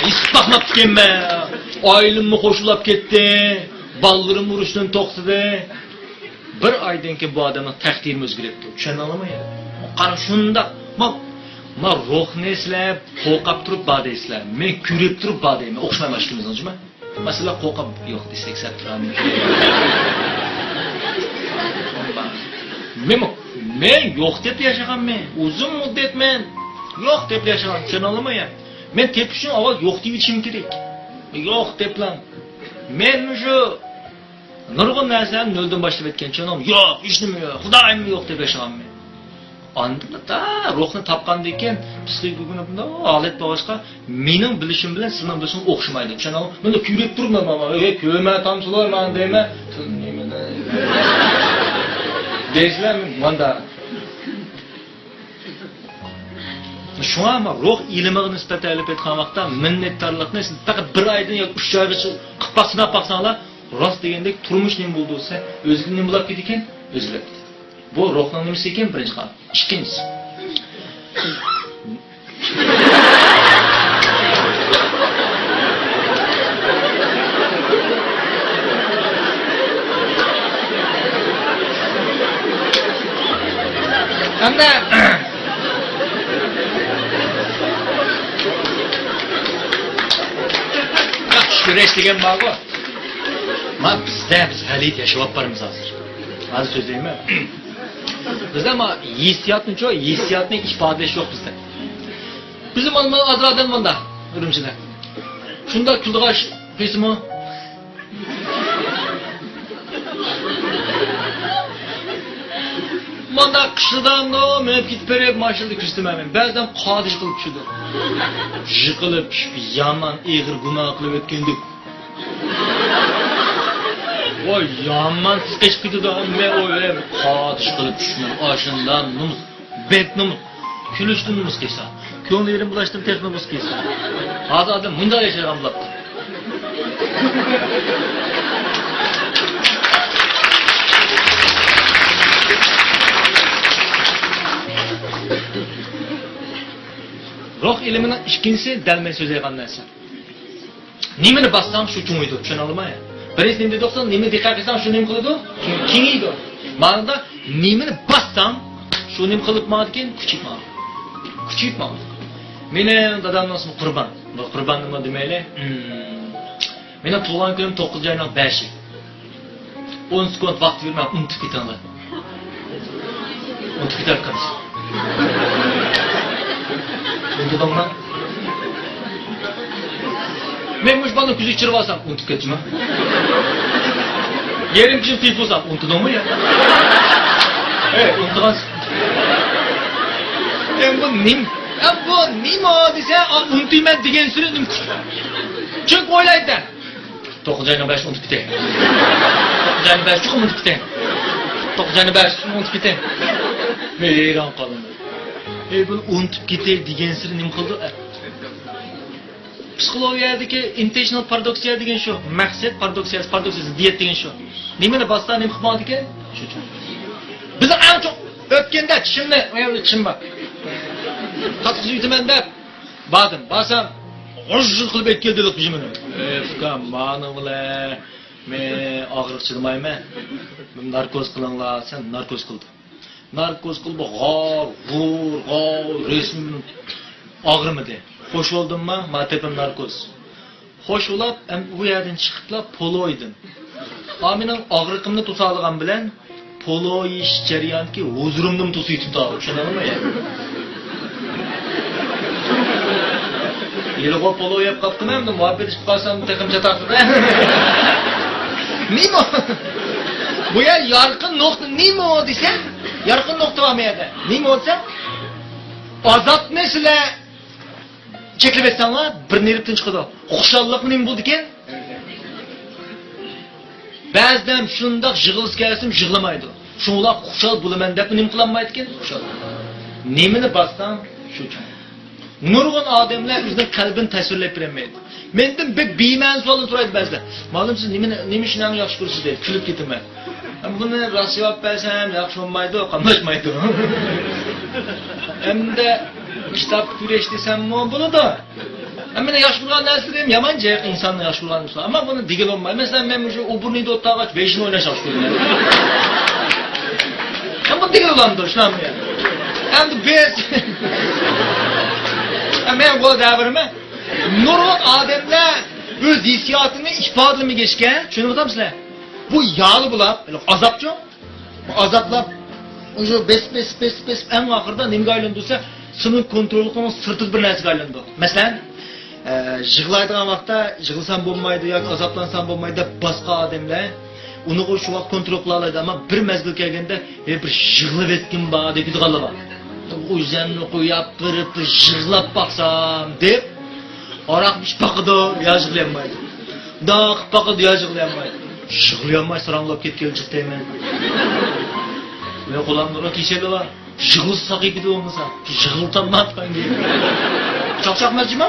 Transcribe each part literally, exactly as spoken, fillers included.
ھېساب باقماپتىكەنمەن. ئائىلەممۇ خوشلاپ كەتتى. بالىلىرىم ئۇرۇشتىن توختىدى. بىر ئايدىن كېيىن بۇ ئادەمنىڭ تەقدىرىمۇ ئۆزگىرىپتۇ. چۈشەندىڭلارمۇ يا؟ قارا، شۇنداق. ما، ما روھنى سىلەر قورقاپ تۇرۇپ بار دەيسىلەر. مەن كۆرۈپ تۇرۇپ بار دەيمەن. ئوخشىمايمەن ئىككىمىزنىڭ، جۇما. مەسىلەن، قورقاپ يوق دېسەك سەت تۇرامدۇ؟ مەنمۇ، مەن يوق دەپ ياشىغانمەن. ئۇزۇن مۇددەت مەن يوق دەپ ياشىغان. چۈشەندىڭلارمۇ يا؟ مەن تېپىش ئۈچۈن ئاۋۋال يوق دېيىۋېتىشىم كېرەك. يوق دەپلا. مەن مۇشۇ نۇرغۇن نەرسىلەرنى نۆلدىن باشلاپ ئۆتكەن، چۈشەندىڭمۇ؟ يوق، ھېچنېمە يوق، خۇدايىممۇ يوق دەپ ياشىغانمەن. ئاندىن تا روھنى تاپقاندىن كېيىن پسىخىكا گۇنىپىندا ھالەت بولغاچقا، مېنىڭ بىلىشىم بىلەن سېنىڭ بىلىشىڭ ئوخشىمايدۇ. چۈشەندىڭمۇ؟ مەن كۆرۈپ تۇرۇپ، مانا، مانا، ئەي، كۆرمە تامسىلار، مانا دەيمەن. دەيسىلەر، مانداق. شۇڭا ما روھ ئىلمىغا نىسبەتەن ئېلىپ ئېيتقان ۋاقىتتا، مىننەتدارلىقنى سىز پەقەت بىر ئايدىن ياكى ئۈچ ئايغىچە قىلىپ باق، سىناپ باقساڭلار، راست دېگەندەك تۇرمۇش نېمە بولىدۇ دېسە، ئۆزىگە نېمە بولاپ كېتىدىكەن؟ ئۆزگىرىپ كېتىدۇ. بۇ روھنىڭ نېمىسى ئىكەن؟ بىرىنچى قانۇن. ئىككىنچىسى. ھەمدە كۈرەش دېگەن بارغۇ. ما بىزدە، بىز غەلىتە ياشاۋاتقانمىز ھازىر. ھازىر سۆزلەيمەن. بىزدە ما ھېسسىياتنىچۇ، ھېسسىياتنى ئىپادىلەش يوق بىزدە. بىزدە مانا، مانا ئادىل ئادەم مۇنداق، ئۈرۈمچىدە. شۇنداق كۈلىدىغان قىسمۇ. مانداق قىشلىدامدۇ، مېڭىپ كېتىپ بېرىپ، ماشىنىدا كۆرسىتىمەن مەن. بەزىدە قادىش قىلىپ چۈشىدۇ. يىقىلىپ چۈشۈپ، يامان ئېغىر گۇناھ قىلىپ ئۆتكەندەك. ۋاي، يامان تېز قېچىپ كېتىدۇ. مەن ئوي، قادىش قىلىپ چۈشىمەن. ئاشۇنداق نومۇس. بەك نومۇس. كۈلۈشتىن نومۇس قىلسا. كۆڭلى يېرىم بولۇشتىن تېخى نومۇس قىلسا. ھازىر ئادەم مۇنداق ياشايدىغان بولۇپتۇ. روھ ئىلمىنىڭ ئىككىنچىسى دەلمەي سۆزلەيدىغان نەرسە. نېمىنى باسساڭ، شۇ چوڭىيىدۇ. چۈشىنەلمەي. بىرىنچى نېمە دېدۇق؟ نېمىنى دىققەت قىلساڭ، شۇ نېمە قىلىدۇ؟ كېڭىيىدۇ. مانا نېمىنى باسساڭ، شۇ نېمە قىلىپ ماڭىدىكەن؟ كۈچىيىپ ماڭىدۇ. كۈچىيىپ ماڭىدۇ. مېنىڭ دادامنىڭ ئىسمى قۇربان. بۇ قۇربان نېمە دېمەيلى؟ ھىم. مېنىڭ تۇغۇلغان كۈنۈم توققۇزىنچى ئاينىڭ بەشى. ئون سېكۇنت ۋاقىت بېرىمەن، ئۇنتۇپ كېتىڭلار. ئۇنتۇپ كېتەركەنسىز. ئۇنتۇدۇڭمۇ؟ مەن مۇشۇ بالىنىڭ كۆزىگە چىرىپ ئالسام، ئۇنتۇپ كەتتىمۇ؟ يېرىم كېچىدە تېلېفون قىلسام، ئۇنتۇدۇڭمۇ يا؟ ئەي، ئۇنتۇغانسىز. ئەي، بۇ نېمە؟ ئە، بۇ نېمە دېسە، ئا، ئۇنتۇيمەن دېگەنسېرى نېمە؟ چۈنكى ئويلايدىكەن. توققۇزىنچى ئاينىڭ بەشىنى ئۇنتۇپ كېتەي. توققۇزىنچى ئاينىڭ بەشى چوقۇم ئۇنتۇپ كېتەي. توققۇزىنچى ئاينىڭ بەشى چوقۇم ئۇنتۇپ كېتەي. مەن ھەيران قالدىم. ئەي، بۇ ئۇنتۇپ كېتەي دېگەنسېرى نېمە قىلىدۇ؟ ئە، پسىخولوگىيەدىكى intentional paradoxia دېگەن شۇ. مەقسەت پارادوكسىيەسى، پارادوكسىيە زىددىيەت دېگەن شۇ. نېمىنى باسسا نېمە قىلىپ بولىدىكەن؟ شۇ. بىزنىڭ ئەڭ چوڭ ئۆتكەندە چىشىمنى، ئۇ يەردە چىشىم بار. قاتتىق سۈيىتىمەن دەپ باردىم. بارسام، غۇژ-غۇژ قىلىپ ئېلىپ كەلدى بىزنىڭ. ئەي، ئۇكام، مانا بىلە مەن ئاغرىق چىدىمايمەن. ناركوز قىلىڭلار، سەن ناركوز قىلدى. ناركوز قىلىپ غاۋ، غۇر، غاۋ، رەسمىي ئاغرىمىدى. خوش بولدۇمما؟ ما تېپىم ناركوز. خوش بولاپ، ئەم، ئۇ يەردىن چىقىپلا پولو يېدىم. ئا، مېنىڭ ئاغرىقىمنى توسالىغان بىلەن پولو يېيىش جەريانىدىكى ھۇزۇرۇمنىمۇ توسۇۋېتىپتۇ، چۈشىنىڭىزمۇ؟ ھېلىغۇ پولو يەپ قاپتىمەن، ئەمدى مۇھەببەت ئىچىپ قالسام تېخىمۇ چاتاق. نېمە؟ بۇ يەر يارقىن نۇقتا، نېمە دېسە؟ يارقىن نۇقتا بار بۇ يەردە. نېمە دېسە؟ ئازابنى سىلەر چەكلىۋەتسەڭلار، بىر نېرۋىدىن چىقىدۇ. خۇشاللىقمۇ نېمە بولىدىكەن؟ بەزىدە شۇنداق يىغلىسى كەلسىمۇ يىغلىمايدۇ. شۇڭلار خۇشال بولىمەن دەپمۇ نېمە قىلالمايدىكەن؟ خۇشال. نېمىنى باسساڭ، شۇ چوڭ. نۇرغۇن ئادەملەر ئۆزىنىڭ قەلبىنى تەسۋىرلەپ بېرەلمەيدۇ. مەندىن بەك بىمەنە سوئاللار سورايدۇ بەزىدە. مالۇم، سىز نېمىنى، نېمە ئىشنى ئەڭ ياخشى كۆرىسىز دەيدۇ. كۈلۈپ كېتىمەن. بۇنى راست جاۋاب بەرسەم ياخشى بولمايدۇ، قاملاشمايدۇ. ئەمدى كىتاب كۆرۈش دېسەممۇ بولىدۇ. مەن ياخشى كۆرگەن نەرسىلىرىم يامان جىق، ئىنساننىڭ ياخشى كۆرگەن نەرسىلىرى. ئەمما بۇنى دېگىلى بولمايدۇ. مەسىلەن، مەن مۇشۇ ئوبۇرنىدا ئولتۇرغاچ ۋېيشىن ئويناش ياخشى كۆرىمەن. مەن بۇنى دېگىلى بولامدۇ، شۇنداقمۇ يا؟ ئەمدى بىز، مەن بۇ دەۋرىمە نۇرغۇن ئادەملەر ئۆز ھېسسىياتىنى ئىپادىلىمىگەچكە، چۈشىنىۋاتامسىلەر؟ بۇ يالى بولاپ، ئازابچۇ؟ ئازابلاپ، شۇ بېسىپ، بېسىپ، بېسىپ، بېسىپ، ئەڭ ئاخىرىدا نېمىگە ئايلىنىدۇ دېسە، سېنىڭ كونتروللۇقۇڭنىڭ سىرتىدا بىر نەرسىگە ئايلىنىدۇ. مەسىلەن، ئە، يىغلايدىغان ۋاقىتتا يىغلىسام بولمايدۇ ياكى ئازابلانسام بولمايدۇ دەپ باسقان ئادەملەر ئۇنىغۇ شۇ ۋاقىت كونترول قىلالايدۇ. ئەمما بىر مەزگىل كەلگەندە، ھەي، بىر يىغلىۋەتكۈم بار دەيدىغانلار بار. ئۆزۈمنى قويۇپ، بېرىپ بىر يىغلاپ باقسام دەپ، ھاراق ئىچىپ باقىدۇ، يا يىغلىيالمايدۇ. مۇنداق قىلىپ باقىدۇ، يا يىغلىيالمايدۇ. يىغلىيالماي ساراڭلاپ كەتكىلى جىق دەيمەن. مېنىڭ قولۇمدا كېسەللىك بار. يىغلىسا ساقىيىپ كېتىدۇ بولمىسا. يىغلىتالمايدىغان گەپ. چاقچاق ئەمەس جۇما.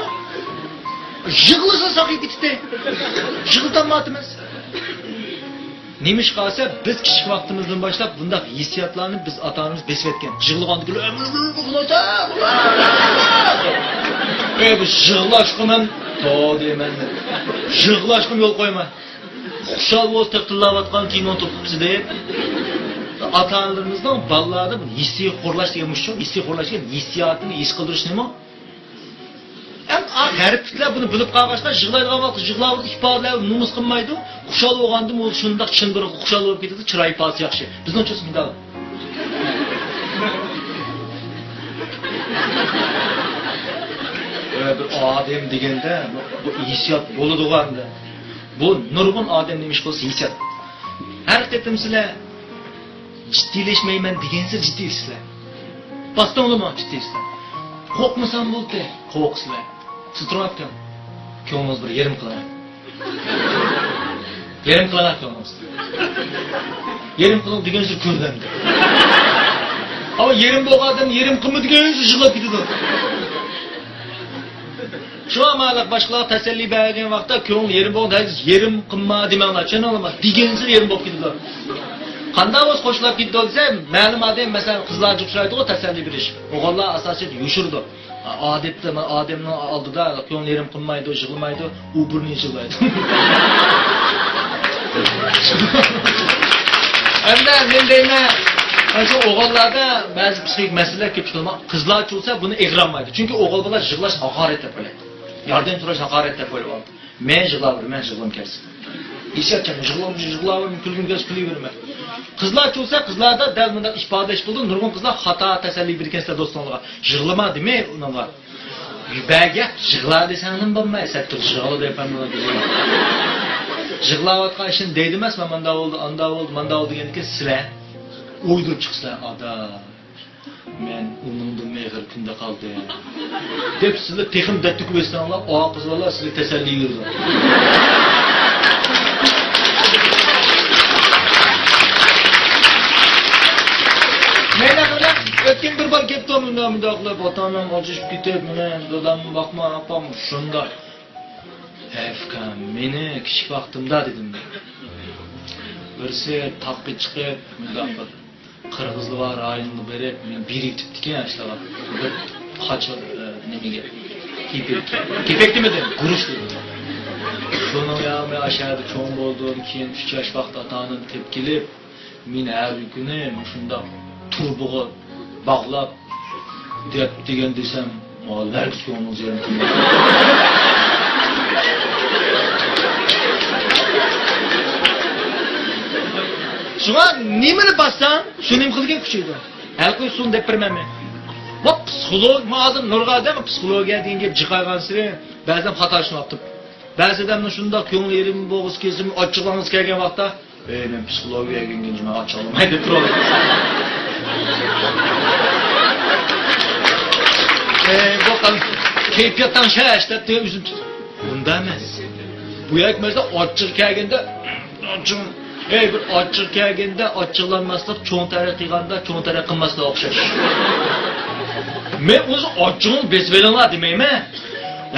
يىغلىسا ساقىيىپ كېتىدۇ. يىغلىتالمايدۇ ئەمەس. نېمىشقا دېسە، بىز كىچىك ۋاقتىمىزدىن باشلاپ بۇنداق ھېسسىياتلارنى بىز ئاتا-ئانىمىز بېسىۋەتكەن. يىغلىغاندىكىن، «ئەي، بىز يىغلاشقا مەن، تو دەيمەن. يىغلاشقا يول قويما. خۇشال بولسا تېخى تىللاۋاتقان كىنو تۇتقۇسى» دەپ. ئاتا-ئانىلىرىمىزنىڭ بالىلاردا بۇ ھېسسىي خورلاش دېگەن مۇشۇ، ھېسسىي خورلاش دېگەن ھېسسىياتنى ھېس قىلدۇرۇش نېمە؟ ئەم، ئا، غەربلىكلەر بۇنى بىلىپ قالغاچقا، يىغلايدىغان ۋاقىتتا يىغلاۋېرىپ، ئىپادىلەپ نومۇس قىلمايدۇ. خۇشال بولغاندىمۇ شۇنداق چىن بىر خۇشال بولۇپ كېتىدۇ، چىراي ئىپادىسى ياخشى. بىزنىڭچىسى مۇنداق. ئە، بىر ئادەم دېگەندە بۇ، بۇ ھېسسىيات بولىدىغان. بۇ نۇرغۇن ئادەم نېمە ئىش قىلسا ھېسسىيات. ھەر قېتىم سىلەر جىددىيلەشمەيمەن دېگەنسېرى جىددىيلىشىسىلەر. باستىڭلىمۇ جىددىيلىشىسىلەر. قورقمىسام بولدى، قورقىسىلەر. سىز تۇرۇڭ ئاكام. كۆڭلىڭىز بىر يېرىم قىلىڭ. يېرىم قىلىڭ كۆڭلىڭىز. يېرىم قىلىڭ دېگەنسېرى كۆرۈنەمدى. ئەمما يېرىم بولغان ئادەم يېرىم قىلما دېگەنسېرى يىغلاپ كېتىدۇ. شۇڭا ماڭا باشقىلارغا تەسەللى بەرگەن ۋاقىتتا كۆڭۈل يېرىم بولغاندا ھەرگىز يېرىم قىلما دېمەڭلار، چۈشەندىڭلارمۇ؟ دېگەنسېرى يېرىم بولۇپ كېتىدۇ. قانداق بولسا خوشلاپ كېتىدۇ دېسە، مەلۇم ئادەم، مەسىلەن، قىزلارغا ئۇچرايدىغۇ تەسەللى بېرىش. ئوغۇللار ئاساسىي يوشۇرىدۇ. ئادەتتە مانا ئادەمنىڭ ئالدىدا كۆڭۈل يېرىم قىلمايدۇ، يىغلىمايدۇ، ئۇ بۇرنى يىغلايدۇ. ئەمدى مەن دەيمەن، مانا شۇ ئوغۇللاردا بەزى پسىخىك مەسىلىلەر كۆپ چىقىدۇ. قىزلارچە بولسا بۇنى ئېغىرالمايدۇ. چۈنكى ئوغۇل بالا يىغلاش ھاقارەت دەپ قارايدۇ. ياردەم سوراش ھاقارەت دەپ ئويلاپ ئالىدۇ. مەن يىغلاۋېرىمەن، يىغلىغۇم كەلسە. ھېسسىياتچان يىغلاۋېرىمەن، يىغلاۋېرىمەن، كۈلگۈم كەلسە كۈلۈۋېرىمەن. قىزلارچە بولسا، قىزلاردا دەل مۇنداق ئىپادىلەش بولىدۇ. نۇرغۇن قىزلار خاتا تەسەللى بېرىدىكەنسىلەر دوستۇڭلارغا. يىغلىما دېمەي ئۇنىڭغا. بەگەك يىغلا دېسەڭلىمۇ بولماي، سەتتۇر يىغلا دەپ. يىغلاۋاتقان ئىشىنى دەيدۇ ئەمەسمۇ، ماندا بولدى، ئاندا بولدى، ماندا بولدى دېگەندىكىن سىلەر ئويدۇرۇپ چىقىسىلەر، ئادا. مەن ئۇنىڭدىنمۇ ئېغىر كۈندە قالدىم. دەپ سىلەر تېخىمۇ دەت تۆكۈپ ئۆتسەڭلار، ئاقىز بالىلار سىلەرگە تەسەللى بېرىدۇ. مەيلى قىلىڭ. ئۆتكەن بىر بار كەپتۇ، مۇنداق، مۇنداق قىلىپ، ئاتا-ئانام ئاجرىشىپ كېتىپ، مېنى داداممۇ باقماي، ئاپام شۇنداق. ھەي ئۇكام، مېنى كىچىك ۋاقتىمدا دېدىم. بىرسى تاغقا چىقىپ، مۇنداق بىر قىرغىزلار رايونىغا بېرىپ، مېنى بېرىۋېتىپتىكەن ئاشۇلارغا. بىر قاچا، ئە، نېمىگە؟ كېپەك. كېپەك دېمىدىم، گۇرۇچ دېدىم. شۇنىڭ يا مەن ئاشۇ يەردە چوڭ بولدۇم، كېيىن ئۈچ ياش ۋاقىتتا ئاتا-ئانام تېپىپ كېلىپ، مېنى ھەر كۈنى مۇشۇنداق تۇرۇبىغا باغلاپ، دەپ دېگەن دېسەم، ھەرگىز كۆڭلىڭىز يېرىم قىلمايدۇ. شۇڭا نېمىنى باسساڭ، شۇ نېمە قىلىدىكەن كۈچەيدۇ. ھەل قويسۇن دەپ بېرىمەن مەن. بۇ پسىخولوگ، ما ھازىر نۇرغۇن ئادەم پسىخولوگىيە دېگەن گەپ جىقايغانسېرى بەزىدە خاتا چۈشىنىۋاپتۇ. بەزى ئادەمنىڭ شۇنداق كۆڭلى يېرىم بولغۇسى كەلسىمۇ، ئاچچىقلانغۇسى كەلگەن ۋاقىتتا، ئەي، مەن پسىخولوگىيەگە كەلگەن جۇما، ئاچچىقلىماي دەپ تۇرۇۋالىدۇ. ئەي، بۇ قان-، كەيپىياتىڭ شەش دەپ تۇرۇپ ئۆزىنى تۇتۇپ. ئۇنداق ئەمەس. بۇ يەرگە مەسىلەن ئاچچىق كەلگەندە، ئاچچىق، ئەي، بىر ئاچچىق كەلگەندە ئاچچىقلانماسلىق، چوڭ تەرەق قىلغاندا چوڭ تەرەق قىلماسلىق ئوخشاش. مەن ئۆزى ئاچچىقىڭنى بېسىۋېلىڭلار دېمەيمەن.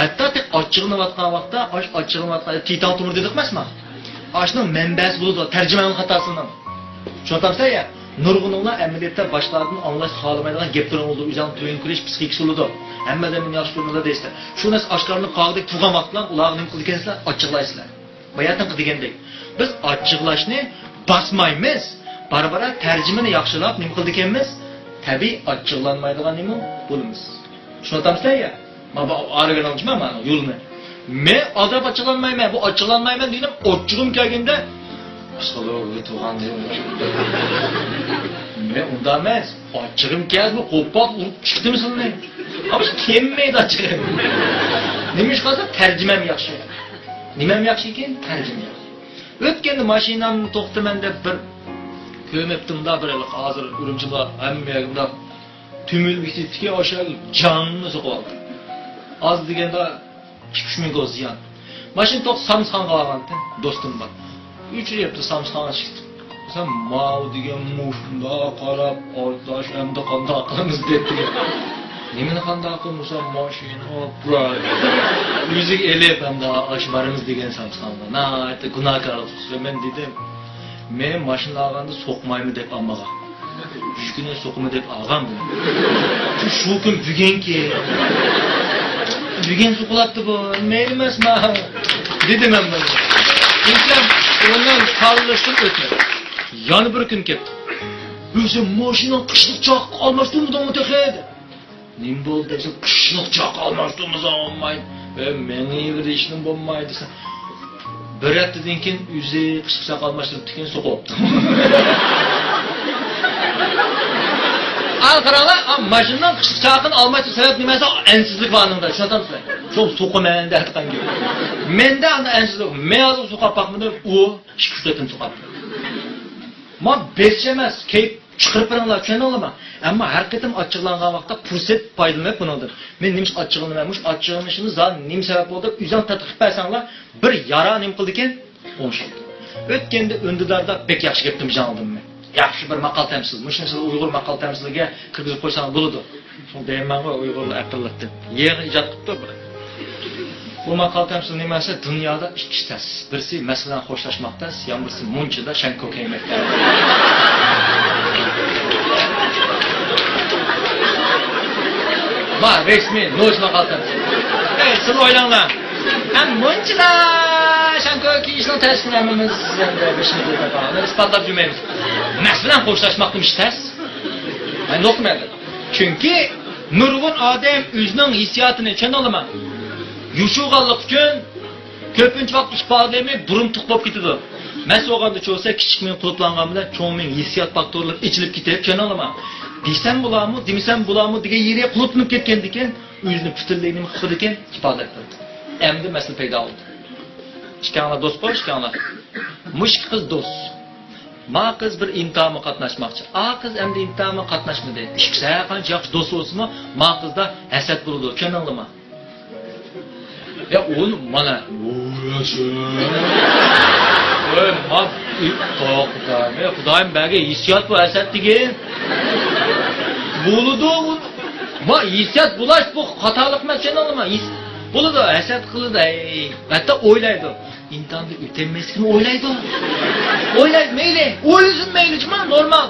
ھەتتا تېخى ئاچچىقلىنىۋاتقان ۋاقىتتا، ئاچ-، ئاچچىقلىنىۋاتقان، تىتاڭ تومۇر دېدۇق ئەمەسمۇ؟ ئاشۇنىڭ مەنبەسى بولىدۇ، تەرجىمەنىڭ خاتاسىنىڭ. چۈشىنىۋاتامسەن يا؟ نۇرغۇنۇڭلار ئەمەلىيەتتە باشقىلاردىن ئاڭلاش خالىمايدىغان گەپلىرىڭ بولىدۇ، ئۆزۈڭ تۆۋەن كۆرۈش پسىخىكىسى بولىدۇ. ھەممە ئادەم مېنى ياخشى كۆرمەيدۇ دەيسىلەر. شۇ نەرسە ئاشكارىلىنىپ قالغۇدەك تۇرغان ۋاقىتلار ئۇلارغا نېمە قىلىدىكەنسىلەر؟ ئاچچىقلايسىلەر. باياتىنقى دېگەندەك، بىز ئاچچىقلاشنى باسمايمىز. بارا-بارا تەرجىمىنى ياخشىلاپ نېمە قىلىدىكەنمىز؟ تەبىئىي ئاچچىقلانمايدىغان نېمە بولىمىز. چۈشىنىۋاتامسىلەر يا؟ مانا بۇ ئارىگە ئالغۇچىما مانا يولنى. مەن ئاداپ ئاچچىقلانمايمەن. بۇ ئاچچىقلانمايمەن دېگىنىم ئاچچىقىم كەلگەندە، پسىخولوگ تۇغان دېگەن. مەن ئۇنداق ئەمەس. ئاچچىقىم كەلدى، قوپاپ ئۇرۇپ چىقتىم سىلىنى. ئاپا كەلمەيدۇ ئاچچىقىم. نېمە ئىش قىلسا تەرجىمەم ياخشى. نېمەم ياخشىكىن؟ تەرجىمە ياخشى. ئۆتكەندە ماشىنامنى توختىتىمەن دەپ بىر كۆرمەپتىمدا، بىر ھېلىقى ھازىر ئۈرۈمچىدە ھەممە يەردە تۈمۈل ۋىسىتكە ئاشا جاننى سوقۇۋالدى. ئاز دېگەندە ئىككى-ئۈچ مىڭ كوي زىيان. ماشىنا توختىتىپ سامسىخانغا بارغانتىم، دوستۇم بار. ئۆچۈرۈپ سامسىخانغا چىقتىم. دېسەم، ماۋۇ دېگەن مۇشۇنداق قاراپ، ئارداش، ئەمدى قانداق قىلىمىز دەپ دېگەن. نېمىنى قانداق قىلىمىز؟ ماشىنا ئاپىراي. ئۆزىگە ئېلىپ، ئەمدى ئاشۇ بارىمىز دېگەن سامسىخانغا. ناھايىتى گۇناھكارلىق قىلىمەن دېدىم. مەن ماشىنا ئالغاندا سوقمايمەن دەپ ئاممىغا. شۇ كۈنى سوقىمەن دەپ ئالغان بۇ. شۇ كۈن بۈگۈنكى. بۈگۈن سوقۇلاتتى بۇ. مەيلى ئەمەس ماڭا. دېدىم مەن بۇنى. ئىنسان ئۇنىڭ ساللىشىپ ئۆتمەيدۇ. يەنە بىر كۈن كەپتۇ. ئۆزۈم ماشىنىنىڭ قىشلىق چاققا ئالماشتۇرمىدىڭمۇ تېخى؟ نېمە بولدى دېسە، قىشلىق چاققا ئالماشتۇرمىساڭ بولمايدۇ. ئە، مېڭىۋېرىشنىڭ بولمايدۇ دېسە، بىر ھەپتىدىن كېيىن ئۆزى قىشلىق چاققا ئالماشتۇرۇپتىكەن، سوقۇپتۇ. ئا، قاراڭلار، ئا، ماشىنىنىڭ قىشلىق چاقىنى ئالماشتۇرۇش سەۋەب نېمە دېسە، ئەنسىزلىك بار ئۇنىڭدا، چۈشىنىۋاتامسىلەر؟ شۇ سوقىمەن دەيدىغان گەپ. مەندە ئانداق ئەنسىزلىك يوق. مەن ھازىر سوقۇپ باقمىدىم، ئۇ ئىككى-ئۈچ قېتىم سوقۇپتۇ. ما بېسىش ئەمەس، كەيپ چىقىرىپ بېرىڭلار، چۈشەندىڭلارمۇ؟ ئەمما ھەر قېتىم ئاچچىقلانغان ۋاقىتتا پۇرسەت پايدىلىنىپ بۇنىڭدىن. مەن نېمىشقا ئاچچىقلىنىمەن؟ مۇشۇ ئاچچىقلىنىشىمنى زادى نېمە سەۋەب بولدى دەپ ئۆزۈڭ تەتقىق قىلىپ بەرسەڭلار، بىر يارا نېمە قىلىدىكەن؟ ئوڭشايدۇ. ئۆتكەندە ئۈندىداردا بەك ياخشى گەپتىن بىر جاڭلىدىم مەن. ياخشى بىر ماقال تەمسىل. مۇشۇنى سىلەر ئۇيغۇر ماقال تەمسىلىگە كىرگۈزۈپ قويساڭلار بولىدۇ. شۇڭا دەيمەنغۇ، ئۇيغۇرلار ئەقىللىق دەپ. يېڭى ئىجاد قىپتۇ بۇ. بۇ ماقال تەمسىل نېمە دېسە، دۇنيادا ئىككى ئىش تەس. بىرسى مەس بىلەن خوشلاشماق تەس، يەنە بىرسى مۇنچىدا شەنكوك يېمەك تەس. ما رەسمىي نوچ ماقال تەمسىل. ئەي، سىلەر ئويلاڭلار. ھەم مۇنچىدا شەنكوك يېيىشنىڭ تەسىنى ھەممىمىز ئىسپاتلاپ يۈرمەيمىز. مەس بىلەن خوشلاشماق نېمە ئىش تەس؟ مەن نوقمەن. چۈنكى نۇرغۇن ئادەم ئۆزىنىڭ ھېسسىياتىنى، چۈشەندىڭلارمۇ؟ يوشۇرغانلىق ئۈچۈن كۆپىنچە ۋاقىت ئىپادىلىمەي بۇرۇن تۇق بولۇپ كېتىدۇ. مەس بولغاندا چۈشىسە، كىچىك مېڭە قۇلۇپلانغان بىلەن چوڭ مېڭە ھېسسىيات فاكتورلىرى ئېچىلىپ كېتىپ، چۈشەندىڭلارمۇ؟ دېسەم بولامۇ، دېمىسەم بولامۇ دېگەن يېرى قۇلۇپلىنىپ كەتكەندىكىن، ئۆزىنى پۈتۈنلەي نېمە قىلىدىكەن؟ ئىپادىلەپ بېرىدۇ. ئەمدى مەسىلە پەيدا بولدى. ئىككىڭلار دوستقۇ، ئىككىڭلار. مۇشۇ ئىككى قىز دوست. ما قىز بىر ئىمتىھانغا قاتناشماقچى. ئا قىز ئەمدى ئىمتىھانغا قاتناشمىدى. ئىككىسى ھەر قانچە ياخشى دوست بولسىمۇ، ما قىزدا ھەسەت بولىدۇ. چۈشەندىڭلارمۇ؟ يا ئۇ مانا. ۋوي، ما، ئى، خۇدايىم، يا خۇدايىم بەرگەن ھېسسىيات بۇ ھەسەت دېگەن. بولىدۇ. ما ھېسسىيات بولاش بۇ خاتالىق ئەمەس، چۈشەندىڭلارمۇ؟ ھېس-، بولىدۇ، ھەسەت قىلىدۇ، ھەي. ھەتتا ئويلايدۇ. ئىمتىھاندا ئۆتەلمەسلىكىنى ئويلايدۇ. ئويلايدۇ، مەيلى. ئويلىسۇن، مەيلى، جۇما، نورمال.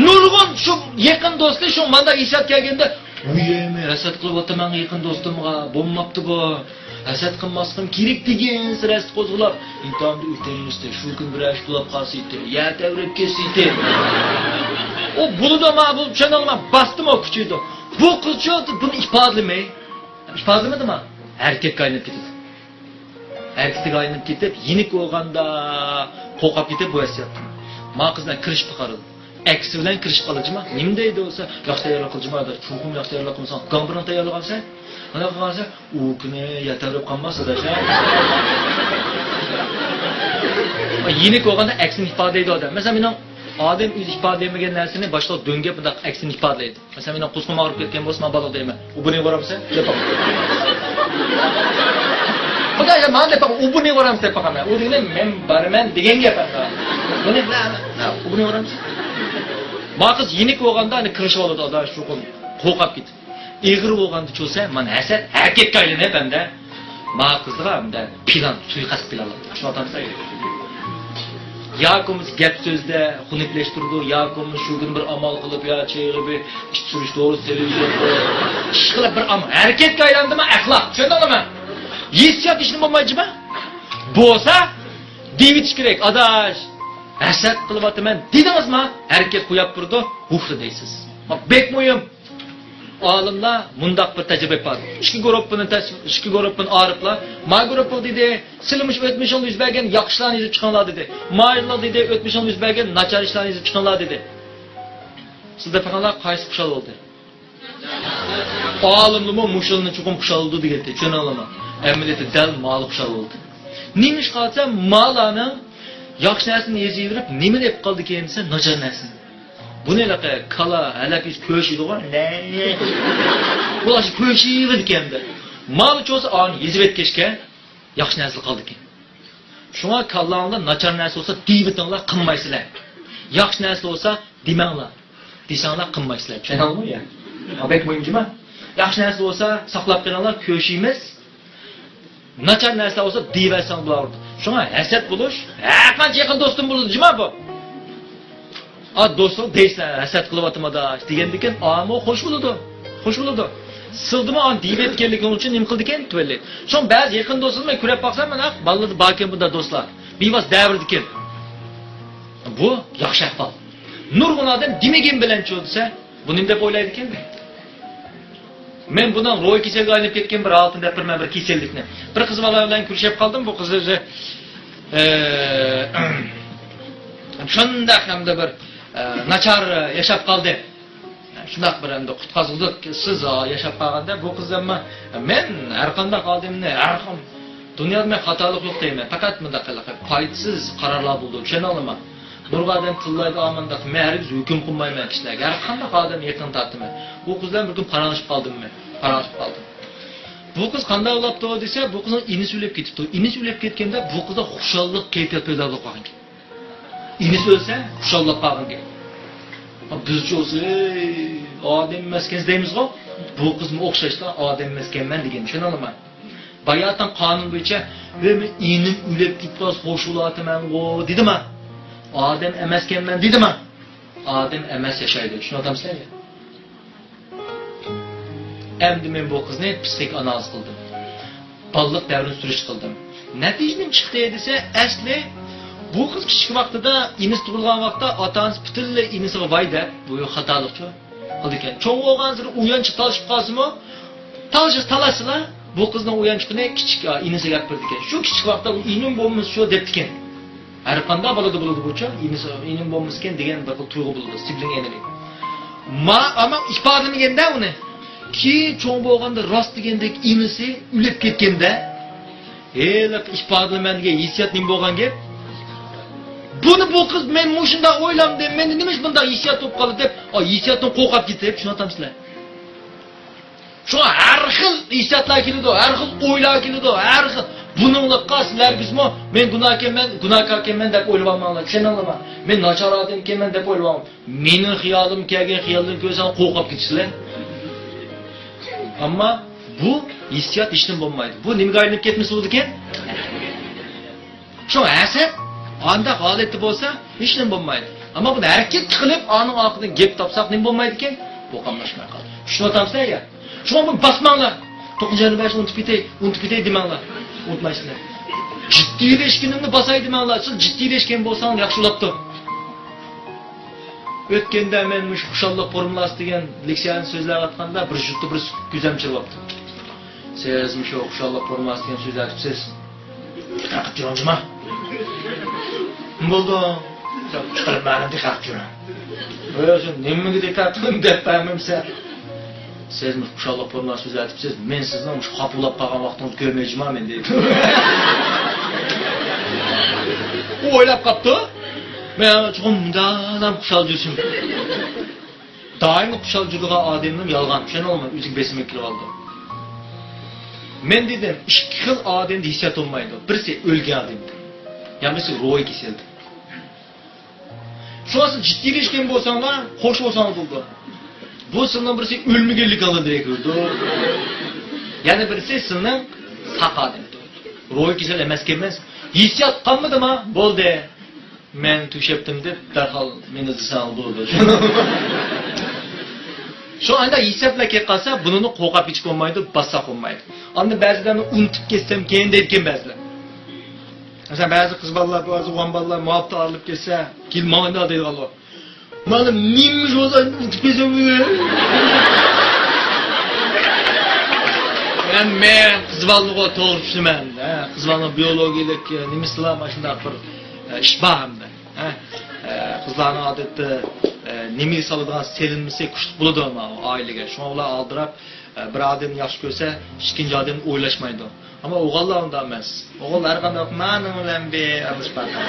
نۇرغۇن شۇ يېقىن دوستى شۇ ماندا ھېسسىيات كەلگەندە، ۋۇيەمە، ھەسەت قىلىۋاتىمەن يېقىن دوستۇمغا، بولماپتۇ بۇ. ھەسەت قىلماسلىقىم كېرەك دېگەنسېرى ھەسەت قوزغىلاپ، ئىمتىھاندا ئۆتەلمىسە، شۇ كۈن بىر ئىش بولاپ قالسا ئىدى، يەر تەۋرەپ كەتسە ئىدى. ئۇ بولىدۇ، ما بۇ چۈشەنەلمەي، باستىمۇ كۈچىيىدۇ. بۇ قىزچۇ بۇنى ئىپادىلىمەي. ئىپادىلىمىدىما؟ ھەرىكەتكە ئايلىنىپ كېتىدۇ. ھەرىكىتىگە ئايلىنىپ كېتىپ، يېنىك بولغاندا قورقۇپ كېتىپ بۇ ھېسسىياتتىن. ما قىز بىلەن كىرىشىپ باقىدۇ. ئەكسى بىلەن كىرىشىپ قالىدۇ. نېمە دەيدۇ دېسە، ياخشى تەييارلىق قىلجىما، چوقۇم ياخشى تەييارلىق قىلمىساڭ، گاڭبىرىڭ تەييارلىغانسەن. قانداق قىلغانسەن؟ ئۇ كۈنى يەتەۋېرىپ قالماس، ئاداش، ھە؟ يېنىك بولغاندا ئەكسىنى ئىپادىلەيدۇ ئادەم. مەسىلەن، مېنىڭ ئادەم ئۆزى ئىپادىلىيەلمىگەن نەرسىنى باشقىلار دۆڭگەپ بۇنداق ئەكسىنى ئىپادىلەيدۇ. مەسىلەن، مېنىڭ قۇسقۇم ئاغرىپ كەتكەن بولسا، مەن بالىغا دەيمەن، «ئۇ بۇنى بارامسەن؟» دەپ باقىمەن. خۇدايىم، ماڭا دەپ باقىمەن، «ئۇ بۇنى بارامسەن؟» دەپ باقىمەن. ئۇ دېگىنى مەن بارىمەن دېگەن گەپ ئەمدى. بۇنى، «ئۇ بۇنى بارامسەن؟» ما قىز يېنىك بولغاندا ئەنە كىرىشىۋالىدۇ، ئاداش، چوقۇم قورقۇپ كېتىپ. ئېغىر بولغاندا چۈشىسە، مانا ھەسەت ھەرىكەتكە ئايلىنىپ ئەمدى ما قىزغا ئەمدى پىلان، سۇيىقەست پىلانلاپ. شۇ ئادەم ياكى بولمىسا گەپ سۆزدە خۇنۈكلەشتۈرىدۇ، ياكى بولمىسا شۇ كۈنى بىر ئامال قىلىپ، يا چېيىغا بىر ئىچ سۈرۈش دورىسى سېلىۋېتىدۇ. ئىشقىلىپ بىر ئامال. ھەرىكەتكە ئايلاندىمۇ ئەخلاق. چۈشەندىڭلارمۇ؟ ھېسسىيات ھېچنېمە بولمايدۇ جۇما. بولسا دېيىۋېتىش كېرەك. ئاداش، ھەسەت قىلىۋاتىمەن دېدىڭىزما؟ ھەرىكەت قويۇپ تۇرىدۇ. ھۇھ دەيسىز. بەك مۇھىم. ئالىملار مۇنداق بىر تەجرىبە بار. ئىككى گۇرۇپپىنى تەس-، ئىككى گۇرۇپپىنى ئايرىپلا، ما گۇرۇپپىغا دېدى، سىلىمۇ شۇ ئۆتمۈشىڭدە يۈز بەرگەن ياخشىلارنى يېزىپ چىقىڭلار دېدى. مايىللار دېدى، ئۆتمۈشىڭدە يۈز بەرگەن ناچار ئىشلارنى يېزىپ چىقىڭلار دېدى. سىلەر دەپ بېقىڭلار، قايسى خۇشال بولدى؟ ئالىملىمۇ مۇشۇلارنى چوقۇم خۇشال بولىدۇ دېگەنتى، چۈشەندىڭلارمۇ؟ ئەمەلىيەتتە دەل مالار خۇشال بولدى. نېمە ئىش قالسا، مالارنىڭ ياخشى نەرسىنى يېزىۋېرىپ، نېمىنى ئېلىپ قالدىكىن دېسە، ناچار نەرسىنى. بۇنى ھېلىقى كالا، ھەلەپ يېسە كۆشىدىغۇ. بۇلار شۇ كۆشىۋېرىدىكەن ئەمدى. مالچى بولسا ئانى يېزىۋەتكەچكە ياخشى نەرسىلەر قالىدىكەن. شۇڭا كاللاڭدا ناچار نەرسە بولسا دېيىۋېتىڭلار، قىلمايسىلەر. ياخشى نەرسە بولسا دېمەڭلار. دېسەڭلار قىلمايسىلەر. چۈشەندىڭلارمۇ يا؟ ھا، بەك مۇھىم جۇما. ياخشى نەرسە بولسا ساقلاپ قېلىڭلار، كۆشىمىز. ناچار نەرسە بولسا دېيىۋەرسەڭ بولار. شۇڭا ھەسەت بولۇش، ھەرقانچە يېقىن دوستۇم بولىدۇ جۇما بۇ. ئا، دوستلۇق دەيسىلەر، ھەسەت قىلىۋاتىمەن ئاداش دېگەندىكىن ئامۇ خوش بولىدۇ. خوش بولىدۇ. سىلدىمۇ ئان دېيىۋەتكەنلىكىڭ ئۈچۈن نېمە قىلىدىكەن تۆۋەنلەي. شۇڭا بەزى يېقىن دوستلىرىمنى كۆرۈپ باقسام، مانا بالىلاردا باركەن بۇنداق دوستلار. بىۋاسىتە دەۋرىدىكەن. بۇ ياخشى ئەھۋال. نۇرغۇن ئادەم دېمىگىن بىلەنچۇ دېسە، بۇ نېمە دەپ ئويلايدىكەن؟ مەن بۇنىڭ روھىي كېسەلگە ئايلىنىپ كەتكەن بىر ھالىتىنى دەپ بېرىمەن، بىر كېسەللىكنى. بىر قىز بالا بىلەن كۆرۈشۈپ قالدىم. بۇ قىز ئۆزى، ئە، شۇنداق ھەمدە بىر، ئە، ناچار ياشاپ قالدى. شۇنداق بىر ئەمدى قۇتقازغۇدەك سىز ياشاپ قالغاندا، بۇ قىز ئەمما، مەن ھەر قانداق ئادەمنى، ھەر خىل دۇنيادا مەن خاتالىق يوق دەيمەن. پەقەت مۇنداق قىلىپ پايدىسىز قارارلار بولىدۇ، چۈشەندىڭلارمۇ؟ نۇرغۇن ئادەم تىللايدۇ، ئامانداق. مەن ھەرگىز ھۆكۈم قىلمايمەن كىشىلەرگە. ھەر قانداق ئادەمنى يېقىن تارتىمەن. بۇ قىز بىلەن بىر كۈن پاراڭلىشىپ قالدىم مەن. پاراڭلىشىپ قالدىم. بۇ قىز قانداق ئۇلاپتۇ دېسە، بۇ قىزنىڭ ئىنىسى ئۆلۈپ كېتىپتۇ. ئىنىسى ئۆلۈپ كەتكەندە بۇ قىزدا خۇشاللىق كەيپىيات پەيدا بولۇپ قالغان گەپ. ئىنىسى ئۆلسە خۇشاللاپ قالغان گەپ. بىزچە بولسا، ئەي، ئادەم ئەمەسكەنسىز دەيمىزغۇ. بۇ قىزمۇ ئوخشاشلا ئادەم ئەمەسكەنمەن دېگەن، چۈشەندىڭلارمۇ؟ باياتىن قانۇن بويىچە، ۋە مېنىڭ ئىنىم ئۆلۈپ كېتىپ قالسا خوش بولاتىمەنغۇ دېدىما؟ ئادەم ئەمەسكەنمەن دېدىما؟ ئادەم ئەمەس ياشايدۇ، چۈشىنىۋاتامسىلەر؟ ئەمدى مەن بۇ قىزنى پسىخىك ئانالىز قىلدىم. بالىلىق دەۋرىنى سۈرۈشتە قىلدىم. نەتىجە نېمە چىقتى دېسە، ئەسلى بۇ قىز كىچىك ۋاقتىدا ئىنىسى تۇغۇلغان ۋاقىتتا ئاتا-ئانىسى پۈتۈنلەي ئىنىسىغا ۋاي دەپ، بۇ خاتالىقچۇ قىلىدىكەن. چوڭ بولغانسېرى ئۇيانچۇق تالىشىپ قالسىمۇ، تالىشىش تالاشسىلا، بۇ قىزنىڭ ئۇيانچۇقىنى كىچىك، ئا، ئىنىسىگە ئەپ بېرىدىكەن. شۇ كىچىك ۋاقىتتا ئۇ ئىنىم بولمىسا شۇ دەپتىكەن. ھەر قانداق بالىدا بولىدۇ بۇچۇ، ئىنىسى، ئىنىم بولمىسىكەن دېگەن بىر خىل تۇيغۇ بولىدۇ، سىبلىڭ ئەنىمى. ما، ئەمما ئىپادىلىمىگەندە ئۇنى. كېيىن چوڭ بولغاندا راست دېگەندەك ئىنىسى ئۆلۈپ كەتكەندە، ھېلىقى ئىپادىلىمەن دېگەن ھېسسىيات نېمە بولغان گەپ؟ بۇنى بۇ قىز، مەن مۇشۇنداق ئويلامدىم، مەندە نېمىش بۇنداق ھېسسىيات بولۇپ قالدى دەپ، ئا، ھېسسىياتتىن قورقۇپ كېتىپ، چۈشىنىۋاتامسىلەر؟ شۇڭا ھەر خىل ھېسسىياتلار كېلىدۇ، ھەر خىل ئويلار كېلىدۇ، ھەر خىل. بۇنىڭلىققا سىلەر بىزمۇ، مەن گۇناھكەنمەن، گۇناھكاركەنمەن دەپ ئويلىۋالماڭلار، چۈشەندىڭلارمۇ؟ مەن ناچار ئادەمكەنمەن دەپ ئويلىۋالماڭ. مېنىڭ خىيالىم كەلگەن خىيالدىن كۆرسەڭ قورقۇپ كېتىسىلەر. ئەمما بۇ ھېسسىيات ھېچنېمە بولمايدۇ. بۇ نېمىگە ئايلىنىپ كەتمىسە بولىدىكەن؟ شۇ ھەسەت ئانداق ھالەتتە بولسا، ھېچنېمە بولمايدۇ. ئەمما بۇنى ھەرىكەتكە قىلىپ، ئانىڭ ئارقىدىن گەپ تاپساق نېمە بولمايدىكەن؟ بۇ قاملاشماي قالدى. چۈشىنىۋاتامسىلەر يا؟ شۇڭا بۇنى باسماڭلار. توققۇزىنچى ئاينى بەش ئۇنتۇپ كېتەي، ئۇنتۇپ كېتەي دېمەڭلار. ئۇنتۇمايسىلەر. جىددىيلەشكىنىمنى باساي دېمەڭلار. سىز جىددىيلەشكەن بولساڭلار ياخشى بولاپتۇ. ئۆتكەندە مەن مۇشۇ خۇشاللىق فورمۇلاسى دېگەن لېكسىيەنى سۆزلەۋاتقاندا بىر جۇتتا بىر كۆزەم چىرىۋاپتۇ. سىز مۇشۇ خۇشاللىق فورمۇلاسى دېگەن سۆزلەۋاتىپسىز. دىققەت قىلىپ جۇراڭ جۇما. نېمە بولدۇڭ؟ چىقىرىپ مەنىمدە دىققەت قىلىپ جۇراڭ. ئۆزۈڭ نېمىگە دىققەت قىلىپ دەپ بەرمەمسەن؟ سىز مۇشۇ خۇشاللىق فورمۇلاسى سۆزلەۋاتىپسىز. مەن سىزنىڭ مۇشۇ خاپا بولاپ قالغان ۋاقتىڭىزنى كۆرمەي جۇما مەن دەيدۇ. ئۇ ئويلاپ قاپتۇ. مەن چوقۇم مۇنداقلا خۇشال جۈرسۇن. دائىم خۇشال جۈرىدىغان ئادەمنىڭ يالغان، چۈشەنەلمەي ئۆزىگە بېسىمغا كىرىۋالىدۇ. مەن دېدىم، ئىككى خىل ئادەمدە ھېسسىيات بولمايدۇ. بىرسى ئۆلگەن ئادەمدە، يەنە بىرسى روھىي كېسەلدە. شۇڭا سىز جىددىيلەشكەن بولساڭلار، خوش بولساڭلار بولىدۇ. بۇ سىلنىڭ بىرسى ئۆلمىگەنلىكىڭدىن دېرەك بېرىدۇ. يەنە بىرسى سىلنىڭ ساق ئادەم. روھىي كېسەل ئەمەسكەنمىز. ھېسسىيات قالمىدىما؟ بولدى. مەن تۆشەپتىم دەپ دەرھال مېنى دېسەڭ بولىدۇ. شۇ ئايدا ھېسابلار كېلىپ قالسا، بۇنىمۇ قوغلاپ كېتىشكە بولمايدۇ، باسساق بولمايدۇ. ئاندىن بەزىلەرنى ئۇنتۇپ كەتسەمكىن دەيدىكەن بەزىلەر. مەسىلەن، بەزى قىز بالىلار، بەزى ئوغلان بالىلار مۇھەببەت ئايرىلىپ كەتسە، كېلىپ ماڭا دەيدىغانلار. مانا نېمە بولسا ئۇنتۇپ كەتسەم. مەن، مەن قىز بالىنىغۇ توغرا چۈشىنىمەن. ھە، قىز بالىنىڭ بىيولوگىيەلىك، ئە، نېمىسىلا مانا شۇنداق بىر، ئە، ئىش بار ھەمدە. ھە، ئە، قىزلارنىڭ ئادەتتە، ئە، نېمىگە سالىدىغان سېلىنمىسى كۈچلۈك بولىدۇ مانا ئائىلىگە. شۇڭا ئۇلار ئالدىراپ، ئە، بىر ئادەمنى ياخشى كۆرسە، ئىككىنچى ئادەمنى ئويلاشمايدۇ. ئەمما ئوغۇللار ئۇنداق ئەمەس. ئوغۇللار ھەر قانداق مانا بىلەن بىر ئالىشىپ باقار.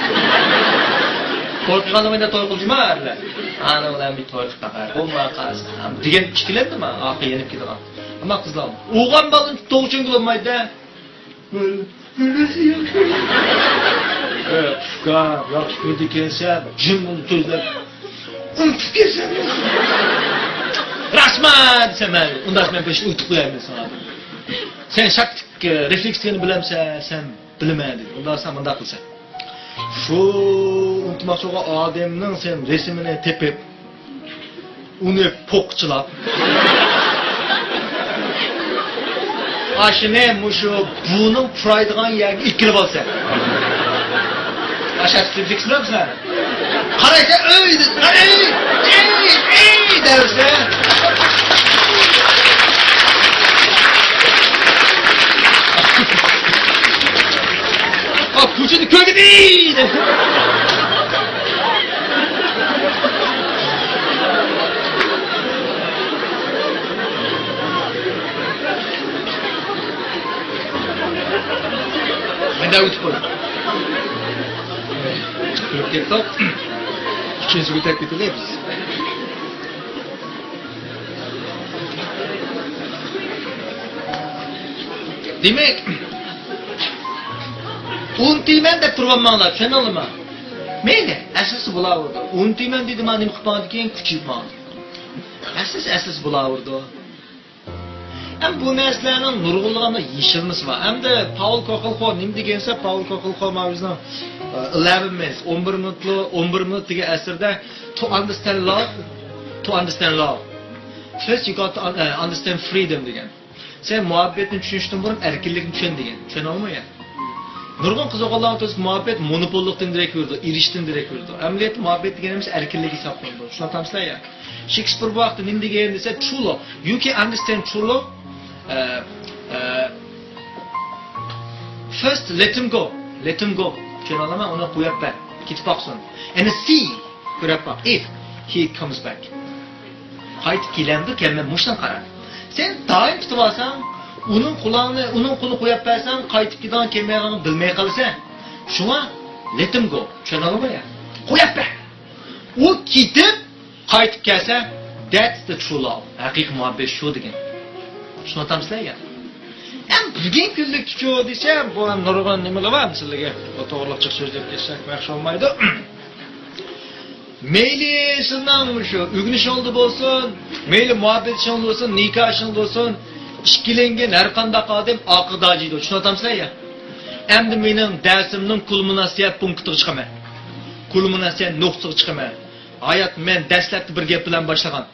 توي قىلغاندا مانا توي قىلجىما ئەرلەر. ئانا بىلەن بىر توي قىلىپ باقار. بولماي قالسا دېگەن ئىككىلەندىما ئارقا يېنىپ كېتىدىغان. ئەمما قىزلار ئوغۇل بالىنى توغرا چۈشەنگىلى بولمايدۇ. ئۇكا، ياخشى كۆردى ئىكەنسەن، جىم ئۇنى تۆزلەپ. ئۇنتۇپ كەتسەم. راستما دېسەم، مەن ئۇنداق مەن بېشىنى ئۇنتۇپ قويايمەن ساڭا. سەن شاكتىك رېفلېكسىيەنى بىلەمسەن؟ سەن بىلىمەن دېدى. ئۇنداق سەن مۇنداق قىلسەن. شۇ ئۇنتۇماقچى بولغان ئادەمنىڭ سەن رەسىمىنى تېپىپ، ئۇنى پوقچىلاپ، ئاشۇنى مۇشۇ بۇنىڭ پۇرايدىغان يەرگە ئېكىرىپ ئالسا. ئاشۇ تىزىكسىلەپسىلەر. قارايسا، ئۆي، ئەي، ئەي، ئەي دەۋسە. ئا، كوچىدا كۆرگىدى! مەندە ئۆتۈپ قويدۇم. كۈلۈپ كەتتۇق. ئىككىنچىسىگە ئۆتۈپ كېتەيلى بىز. دېمەك، ئۇنتۇيمەن دەپ تۇرۇۋالماڭلار، چۈشەندىڭلارمۇ؟ مەيلى، ئەسلىسى بولاۋېرىدۇ. ئۇنتۇيمەن دېدى، مانا نېمە قىلىپ ماڭىدىكىن، كۈچىيىپ ماڭىدۇ. ئەسلىسى، ئەسلىسى بولاۋېرىدۇ. ھەم بۇ نەرسىلەرنىڭ نۇرغۇنلىغاندا يېشىلمىسى بار. ھەمدە پاول كوخېلخو نېمە دېگەن دېسە، پاول كوخېلخو ماۋۇ بىزنىڭ، ئە، ئېلېۋېن مىنۇتس، ئون بىر مىنۇتلۇق، ئون بىر مىنۇت دېگەن ئەسىرىدە، to understand love, to understand love, first you got to un-، ئە، understand freedom دېگەن. سەن مۇھەببەتنى چۈشىنىشتىن بۇرۇن ئەركىنلىكنى چۈشەن دېگەن. چۈشەندىڭلارمۇ يا؟ نۇرغۇن قىز ئوغۇللارغا تۇرسا مۇھەببەت مونوپوللۇقتىن دېرەك بېرىدۇ، ئېرىشىشتىن دېرەك بېرىدۇ. ئەمەلىيەتتە مۇھەببەت دېگەن نېمىسى ئەركىنلىك ھېسابلىنىدۇ. شۇنى تامسىلەر يا؟ شېكسپىر بۇ ھەقتە نېمە دېگەن دېسە، true love. You can understand true love. ئە، ئە، first let him go. Let him go. چۈشىنىۋالامەن، ئۇنى قويۇپ بەر. كېتىپ باقسۇن. And see، كۆرۈپ باق. If he comes back. قايتىپ كېلەمدۇ، كەلمەمدۇ، مۇشۇنى قارا. سەن دائىم تۇتۇۋالساڭ، ئۇنىڭ قۇلىنى، ئۇنىڭ قولىنى قويۇپ بەرسەڭ، قايتىپ كېلىدىغان كەلمەيدىغانلىقىنى بىلمەي قالىسەن. شۇڭا let him go. چۈشەندىڭلارمۇ يا؟ قويۇپ بەر. ئۇ كېتىپ، قايتىپ كەلسە، that's the true love. ھەقىقىي مۇھەببەت شۇ دېگەن. چۈشىنىۋاتامسىلەر يا؟ ئەمما بۈگۈنكى كۈنلۈكتىچۇ دېسە، بۇ ھەم نۇرغۇن نېمىلەر بار، مىساللارغا بۇ توغرىلىق جىق سۆزلەپ كەتسەك ياخشى بولمايدۇ. مەيلى سىزنىڭ شۇ ئۆگىنىشىڭىزدە بولسۇن، مەيلى مۇھەببەت ئىشىڭىزدا بولسۇن، نىكاھ ئىشىڭىزدا بولسۇن، ئىككىلەنگەن ھەر قانداق ئادەم ئاقىدا جىيدۇ. چۈشىنىۋاتامسىلەر يا؟ ئەمدى مېنىڭ دەرسىمنىڭ كۇلمىناتسىيە پونكىتىغا چىقىمەن. كۇلمىناتسىيە نۇقتىغا چىقىمەن. ھايات، مەن دەسلەپتە بىر گەپ بىلەن باشلىغان.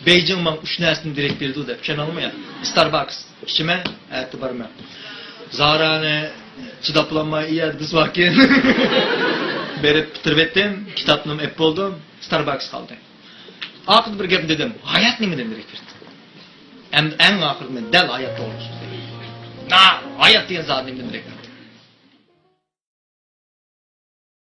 بېيجىڭ ماڭا ئۈچ نەرسىدىن دېرەك بېرىدۇ دەپ، چۈشەندىڭلارمۇ يا؟ ستارباكس ئىچىمەن، ئەتە بارىمەن. زارانى چىداپ بولالماي، ئىيە، بىز باركەن. بېرىپ پۈتتۈرۈۋەتتىم، كىتابنىمۇ ئېلىپ بولدۇم، ستارباكس قالدى. ئاخىرىدا بىر گەپنى دېدىم، ھايات نېمىدىن دېرەك بېرىدۇ؟ ئەمدى ئەڭ ئاخىرىدا مەن دەل ھايات توغرىلىق سۆزلەيمەن. نا، ھايات دېگەن زادى نېمىدىن دېرەك بېرىدۇ؟